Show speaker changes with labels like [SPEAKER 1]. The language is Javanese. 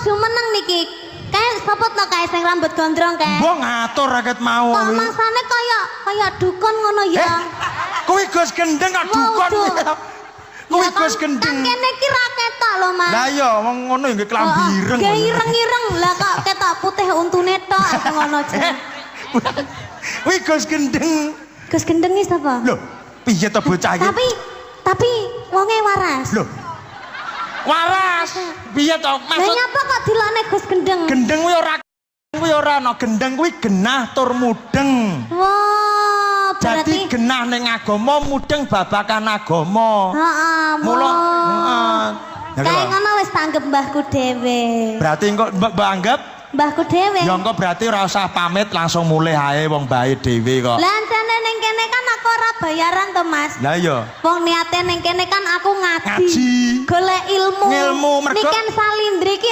[SPEAKER 1] jumeneng niki. Kae sapa to kae sing rambut gondrong kae?
[SPEAKER 2] Mbok ngatur raket mau
[SPEAKER 1] Kok
[SPEAKER 2] kuwi.
[SPEAKER 1] masane kaya kaya dukun ngono ya?
[SPEAKER 2] Eh, kuwi Gus Gendeng kok
[SPEAKER 1] Wow,
[SPEAKER 2] dukun
[SPEAKER 1] Cuk.
[SPEAKER 2] kuwi. Kuwi
[SPEAKER 1] Ya kan-
[SPEAKER 2] Gus Gendeng.
[SPEAKER 1] Kan kene iki ra ketok lho, Mas.
[SPEAKER 2] Lah iya, wong ngono ya nggih klambi ireng.
[SPEAKER 1] Nggih ireng-ireng. Lah kok ketok putih untune tok aku ngono
[SPEAKER 2] Eh,
[SPEAKER 1] jan.
[SPEAKER 2] kuwi Gus Gendeng.
[SPEAKER 1] Gus Gendeng iki sapa?
[SPEAKER 2] Lho, piye to bocah iki?
[SPEAKER 1] Tapi wonge waras.
[SPEAKER 2] Lho. Waras. Piye to?
[SPEAKER 1] Lah
[SPEAKER 2] Maksud
[SPEAKER 1] nyapa kok dilokne Gus Gendeng?
[SPEAKER 2] Gendeng kuwi ora ana, gendeng kuwi genah tur mudeng.
[SPEAKER 1] Wah, berarti
[SPEAKER 2] Jadi genah ning agama, mudeng babakan agama.
[SPEAKER 1] Heeh,
[SPEAKER 2] Mula heeh. Ya
[SPEAKER 1] Kayak
[SPEAKER 2] lho.
[SPEAKER 1] ngono wis tanggep mbahku dhewe.
[SPEAKER 2] Berarti engko mbok anggap
[SPEAKER 1] Mbahku dhewe.
[SPEAKER 2] ya engko berarti ora usah pamit, langsung mulih ae, wong bae dhewe kok.
[SPEAKER 1] Lah ancene ning kene kan aku ora bayaran to, Mas.
[SPEAKER 2] Lah iya.
[SPEAKER 1] Wong niate ning kene kan aku ngaji.
[SPEAKER 2] Ngaji.
[SPEAKER 1] Golek ilmu.
[SPEAKER 2] Ngilmu, mergo
[SPEAKER 1] Niken Salindri ki